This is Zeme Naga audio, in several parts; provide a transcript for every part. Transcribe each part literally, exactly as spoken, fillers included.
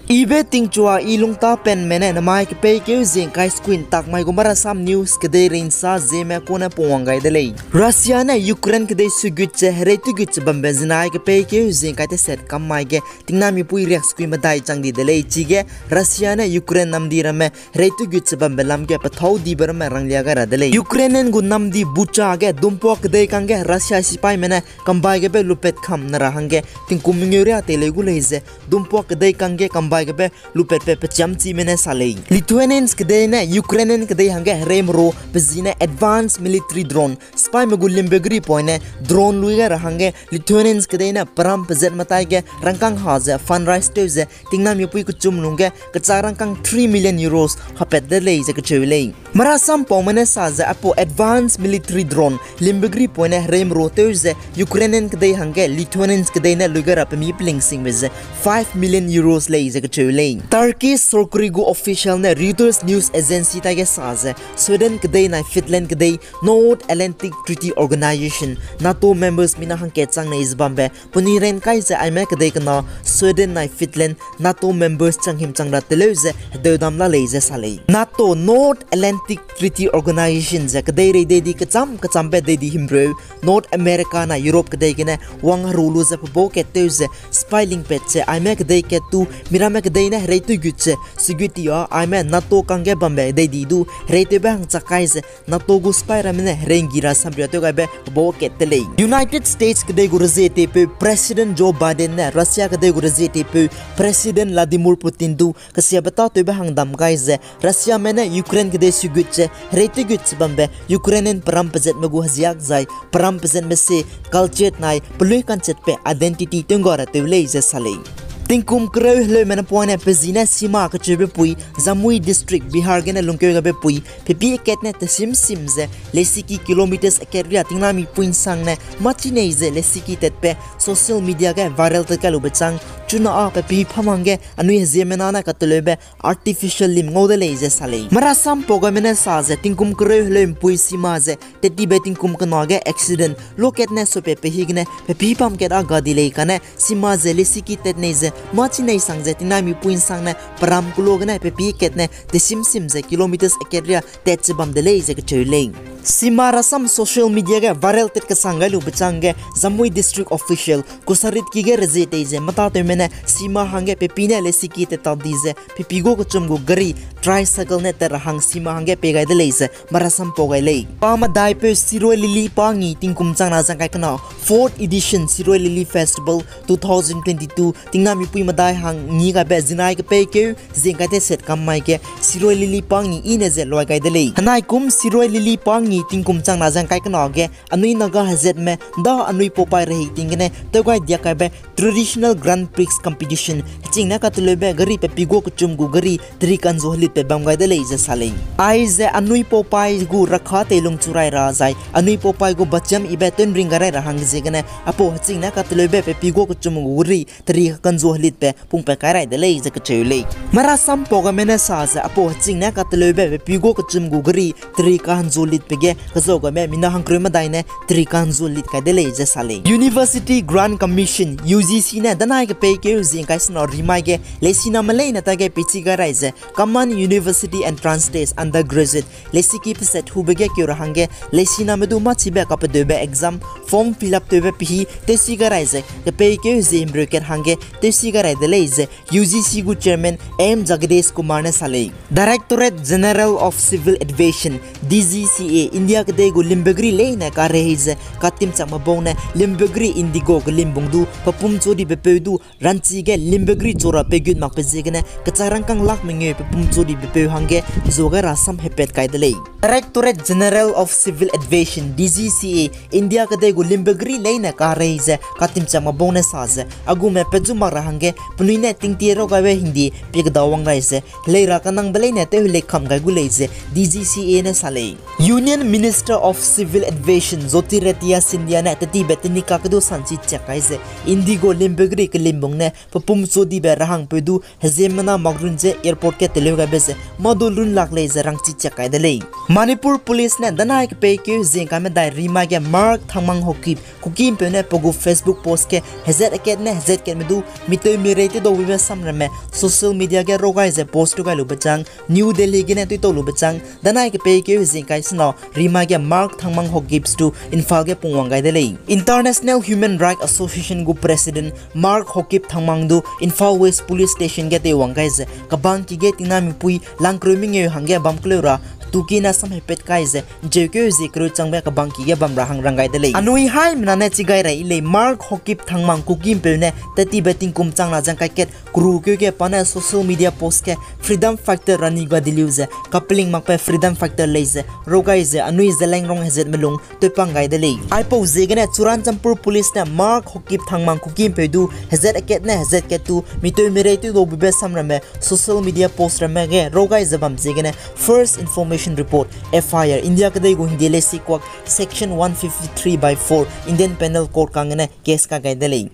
Ibe tingchua i lungtapenme ne namai kepeikeu zingkai squin takmai gu Marasam News kedei reinsa zieme kune pungwang gai de lei. Russia ne Ukraine kedei sugut ze herei tegut ze bambe zinai kepeikeu zingkai teset kam mai ge tingnamipui riak squin medai chang di de lei. Chige Russia ne Ukraine namdi ramme herei tegut ze bambe lam ge pethâu dibe ramme ranglia gai ra de lei. Ukrainian gu namdi Bucha ge dumpuak kedei kangge Russia sipaime ne kambai gebe lupet kam ne ra hangge tingkum mengeu ria tei lei gu lei ze dumpuak kedei kangge kambai gebe lupetbe pechiam chime ne sa lei. Lithuanians kedei ne Ukrainian kedei hangge hereime ru pe zi ne advanced military drone, sipaime gu limbe geri poine drone lui gai ra hangge Lithuanians kedei ne peram pezat matai ge rangkâng ha ze fundraise tew ze tingnamipui kechum lungge kechak rangkâng three million euros hapat de lei ze kecheu lei. Marasam paume ne sa ze aipau advanced military drone limbe geri poine hereime ru tew ze Ukrainian kedei hangge Lithuanians kedei ne lui gai ra pe mi pelingsingbe ze five million euros lei ze kecheu lei. Turkey sorkari gu official ne Reuters News Agency taige sa ze Sweden kedei nai Finland kedei North Atlantic Treaty Organization, NATO members mina hangkat chang nei ze bambe penui ran kai ze aime kedei kena Sweden nai Finland NATO members chang him chang ra teleu ze hedeudam la lei ze sa lei. NATO North Atlantic Treaty Organization ze kedeirei deidi kecham kechambe deidi himreu North America nai Europe kedei gene wang heru lu ze pebau kat tew ze sipai lingpat ze aime kedei kat tu miramme kedei ne herei tegut ze security a aime NATO kangge bambe deidi du herei tewbe hangchak kai ze NATO gu sipai ramme ne herei nggi ra samria tew gaibe pebau kat te lei. United States kedei gu rezietepeu President Joe Biden ne Russia kedei gu rezietepeu President Vladimir Putin du kesiabe tâtewbe hangdam gai ze Russiame ne Ukraine kedei sugut ze herei tegut ze bambe Ukrainian peram pezatme gu heziak zai peram pezatme se culture nai pelui kanchetbe identity tew ngga ra tew lei ze sa lei. Tingkum kereu heleume ne poine pe zi ne Sima kecheube pui, Jamui District, Bihar gene lungkeu gaibe pui, pepi kat ne tesim sim ze lesiki kilometers akat ria tingnamipui nsangne mâ chi nei ze lesiki tatbe social media ge viral tat kai lube chang, chuna â pepi pham hangge anui heziemena ne kateleube artificial limb ngau de lei ze sa lei. Marasam pau gaime ne sa ze tingkum kereu heleumpui Sima ze tettibe tingkum kena ge accident lokat ne supe pe higene pepi pam kat â ga di lei kane Sima ze lesiki tat nei ze mâ chi nei sang ze tingnamipui nsangne peram kulo gene pepi kat ne tesim sim ze kilometers akat ria tat ze bam de lei ze kecheu lei. Sima rasam social media ge viral tat kesang gai lube chang ge Jamui District official Kusaritki ge rezie tei ze metâtewme ne Sima hangge pepi ne lesiki tat ta di ze pepi gu kechum gu gari tricycle ne tat ra hang Sima hangge pei gai de lei ze marasam pau gai lei. Pa medaipeu Sirui Lily pa ngi tingkum chang na zang kai kena fourth edition Sirui Lily Festival two thousand twenty-two tingnamipui medai hang ngi gaibe zinai kepeikeu zing kai teset kam mai ge Sirui Lily pa ngi i ne ze luai gai de lei. Henaikum Sirui Lily pa ngi tingkum chang na zang kai kena ge anui Naga hezatme da anui paupai rehei ting gene tewgai diak kaibe Traditional Grand Prix Competition heching ne kateleube gari pepi gu kechum gu gari teri kanzu helitbe bam gai de lei ze sa lei. Aize anui paupai gu rakha teilung chu rai ra zai anui paupai gu bachiam ibe tenring gai rai ra hangge ziegene aipau heching ne kateleube pepi gu kechum gu gari teri kanzu helitbe pungpat kai rai de lei ze kecheu lei. Marasam pau gaime ne sa ze aipau heching ne kateleube pepi gu kechum gu gari teri kanzu helitbe ge kezau gaime mina hangkereu medai ne teri kanzu helit kai de lei ze sa lei. University Grant Commission, U G C ne danai kepeikeu zing kai sena rimai ge leisiname leine tage peichi gai rai ze Common University Entrance Test undergraduate lesiki peset hube ge keu ra hangge leisiname du mâchibe kapedeube exam form fill up tewbe pehi tewsi gai rai ze kepeikeu zie himreu kat hangge tewsi gai rai de lei ze U G C gu Chairman M Jagadish Kumar ne sa lei. Directorate General of Civil Aviation, D G C A, India kedei gu limbegri leine karehei ze katimchakme bau ne limbegri Indigo kelimbung du pepum choribe peu du ranchi ge limbegri chora peigut makbe ziegene kechak rangkâng lak mengeu pepum choribe peu hangge zuage rasam hepat kai de lei. Directorate General of Civil Aviation, D G C A, India kedei gu limbegri leine karehei ze katimchakme bau ne sa ze agume peju mak ra hangge penui ne tingtie rau gaibe hingde pie kedau wang rai ze helei ra kanangbe leine tew helei kam gai gu lei ze D G C A ne sa lei. Union Union Minister of Civil Aviation Jyotiraditya Scindia ne tetibe tenikak du sanchi chiak kai ze, IndiGo limbe geri kelimbung ne pe pum chu dibe rahangpeu du heziemmena mak run ze airport ge teleu gaibe ze mâ du run lak lei ze rangchi chiak kai de lei. Manipur Police ne danai kepeikeu hezie ngkai medai rimai ge Mark Thangmang Haokip Kukimpeu ne pe gu Facebook post ge hezat akat ne hezat katme du mitew mirei tewdau buibe samramme social media ge raw gai ze post tew gai lube chang, New Delhi gene tewtau lube chang, danai kepeikeu hezie ngkai sena rimai ge Mark Thangmang Haokip du Imphal ge pungwang gai de lei. International Human Rights Association gu President Mark Haokip Thangmang du Imphal West Police Station ge teiwang gai ze, kebangki ge tingnamipui langkereu mengeu hangge bam keleu ra, tukina samhepat kai ze, ncheukeu hezie kereu changbe kebangki ge bam ra hang rang gai de lei. Anui haimena ne chi gai rai lei Mark Haokip Thangmang Kukimpeu ne tetibe tingkum changna zang kai kat kerukeu ge pa ne social media post ge freedom fighter Rani Gaidinliu ze kapeling makbe freedom fighter lei ze raw gai ze anui Zeliangrong hezatme lung tewpang gai de lei. Aipau ziegene Churachandpur Police ne Mark Haokip Thangmang Kukimpeu du hezat akat ne hezat kat du mitew mirei tewdau buibe samramme social media post ramme ge raw gai ze bam ziegene First Information Report, F I R, India kedei gu hingde leisi kuak Section one fifty-three by four Indian Penal Code kang gene case ka gai de lei.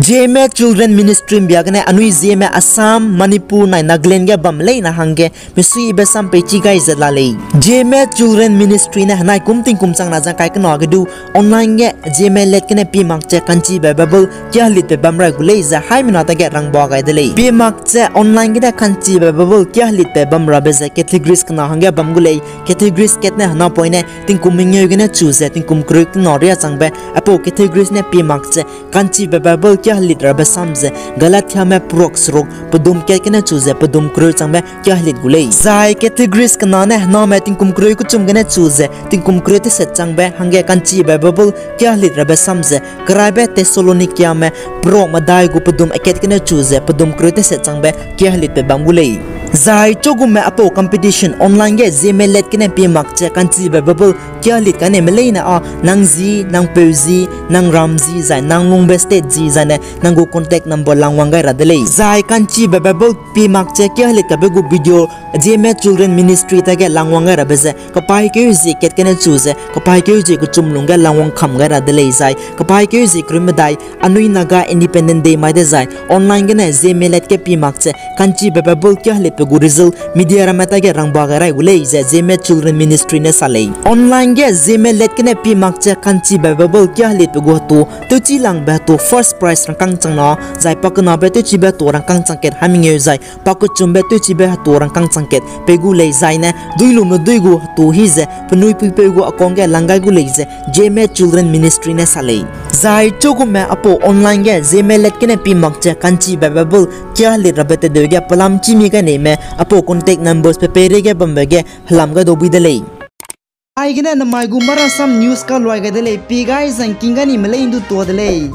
Zeme Children Ministry mbia gene anui Zeme Assam, Manipur nai Nagaland ge bam leine hangge misuibe sam peichi gai ze la lei. Zeme Children Ministry ne henai kum tingkum changna zang kai kena ge du online ge Zeme let gene pie mak ze kanchibe Bible kia helitbe bam rai gu lei ze haimena dage rangba gai de lei. Pie mak ze online gene kanchibe Bible kia helitbe bam rabe ze categories kena hangge bam gu lei. Categories kat ne hena poine tingkum mengeu gene chu ze tingkum kereu tena riâ changbe aipau categories ne pie mak ze kanchibe Bible kia helit rabe sam ze Galatiame perok seruk pedum kat gene chu ze pedum kereu changbe kia helit gu lei. Zai categories kena ne hename tingkum kereu kechum gene chu ze tingkum kereu teset changbe hangge kanchibe Bible kia helit rabe sam ze keraibe Thessalonikiame perok medai gu pedum akat gene chu ze pedum kereu teset changbe kia helitbe bam gu lei. Zai chugume aipau competition online ge Zeme let gene pie mak ze kanchibe Bible kia helit kanime leine â nang zi, nang peu zi, nang ram zi, zai nang lungbe state zi, zaine nang gu contact number langwang gai ra de lei. Zai kanchibe Bible pie mak ze kia helit kabe gu video Zeme Children Ministry dage langwang gai rabe ze kepaîkeu zie kat gene chu ze kepaîkeu zie kechum lungge langwang kam gai ra de lei zai kepaîkeu zie kereu medai anui Naga Independent Day mai dezai online gene Zeme let ge pie mak ze kanchibe Bible kia helitbe gu result media ramme dage rangba gai rai gu lei ze Zeme Children Ministry ne sa lei. Online ge Zeme let gene pie mak ze kanchibe Bible kia helitbe gu hetu tewchi langbe hetu first prize rangkâng changna, zai pakenabe tewchibe hetu rangkâng chang kat haimengeu zai pakechumbe tewchibe hetu rangkâng chang kat pei gu lei zaine duilumbe dui gu hetu hi ze penui puipeu gu account ge lang gai gu lei ze Zeme Children Ministry ne sa lei. Zai chugume aipau online ge Zeme let gene pie mak ze kanchibe Bible kia helit rabe tedeu ge pelam chîmi gai neime aipau contact numbers pe peireige bambe ge helam gai dau bui de lei. Aigene namai gu Marasam News kaluai gai de lei, pie gai zangking gai nime lei ndu tuâ de lei.